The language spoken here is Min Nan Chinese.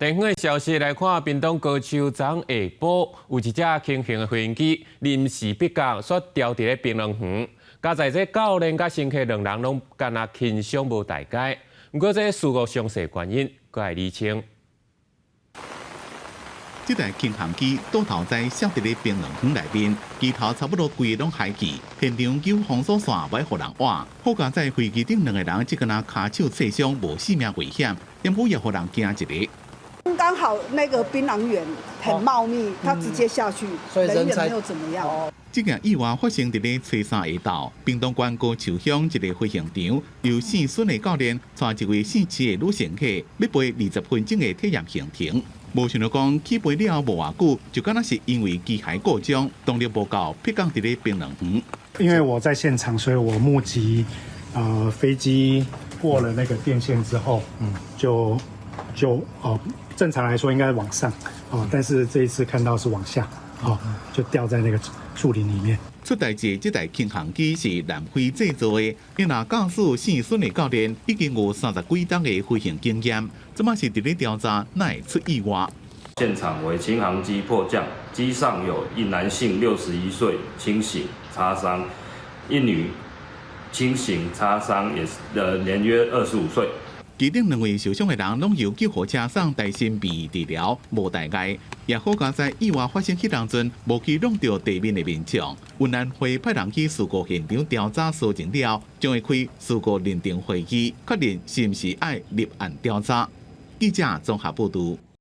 地方的消息來看，屏東高丘昨下晡有一隻輕型的飛行機臨時迫降，煞掉佇咧檳榔園。佳哉這教練佮乘客兩人攏敢若輕傷無大礙。毋過這事故詳細原因閣愛釐清。這台輕航機倒頭在摔佇咧檳榔園內面，機頭差不多規个攏害去，現場救封鎖線欲予人挖。好佳哉飛機頂兩个人只敢若跤手擦傷，無性命危險，毋過也予人驚一下。剛好那個檳榔園很茂密，他直接下去，人也沒有怎麼樣。這件意外發生佇咧初三下晝，屏東縣高丘鄉一个飛行場，由姓孫的教練帶一位姓徐的女乘客，欲飛20分鐘的體驗行程。無想到講起飛了後無偌久，就敢若是因為機械故障，動力無夠，迫降佇咧檳榔園。因為我在現場，所以我目擊，飛機過了那個電線之後，就正常來說應該往上，哦，但是這一次看到是往下，哦，就掉在那個樹林裡面。出代誌這台輕航機是南非製造的，𪜶駕駛姓孫的教練已經有三十幾冬的飛行經驗，這馬是佇咧調查哪會出意外。現場為輕航機迫降，機上有一男性61歲，輕型擦傷；一女輕型擦傷，也是年約25歲。機頂兩位受傷的人攏由救護車送台新病院治療，無大礙。也好佳哉意外發生彼當陣，無去挵著地面的民眾。運安會派人去事故現場調查搜證了，將會開事故認定會議，確認是毋是愛立案調查。記者綜合報導。